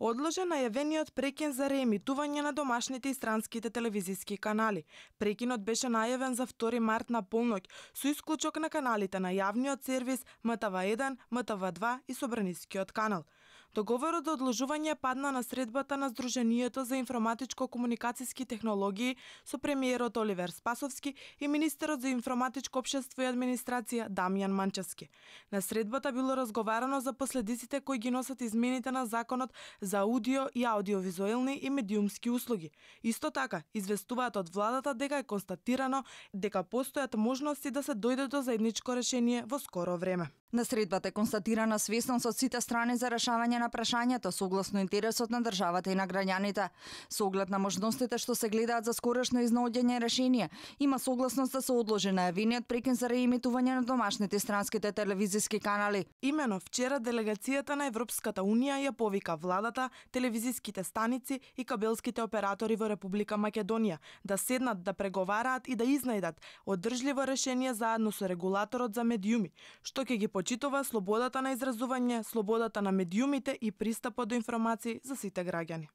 Одложен најавениот прекин за реемитување на домашните и странските телевизиски канали. Прекинот беше најавен за 2 март на полноќ, со исклучок на каналите на јавниот сервис МТВ1, МТВ2 и Собранискиот канал. Договорот за одложување падна на средбата на Сдруженијето за информатичко-комуникацијски технологии со премиерот Оливер Спасовски и министерот за информатичко општество и администрација Дамјан Манчевски. На средбата било разговарано за последиците кои ги носат измените на законот за аудио и аудиовизуелни и медиумски услуги. Исто така, известуваат од владата дека е констатирано дека постојат можности да се дојде до заедничко решение во скоро време. На средбата е констатирана свесност од сите страни за решавање на прашањето согласно интересот на државата и на граѓаните. Со оглед на можностите што се гледаат за скорошно изнаоѓање решение, има согласност да се одложи најавениот прекин за реемитување на домашните и странските телевизиски канали. Имено вчера делегацијата на Европската унија ја повика владата, телевизиските станици и кабелските оператори во Република Македонија да седнат да преговараат и да изнајдат одржливо решение заедно со регулаторот за медиуми, што ќе ги почитува слободата на изразување, слободата на медиумите и пристапот до информации за сите граѓани.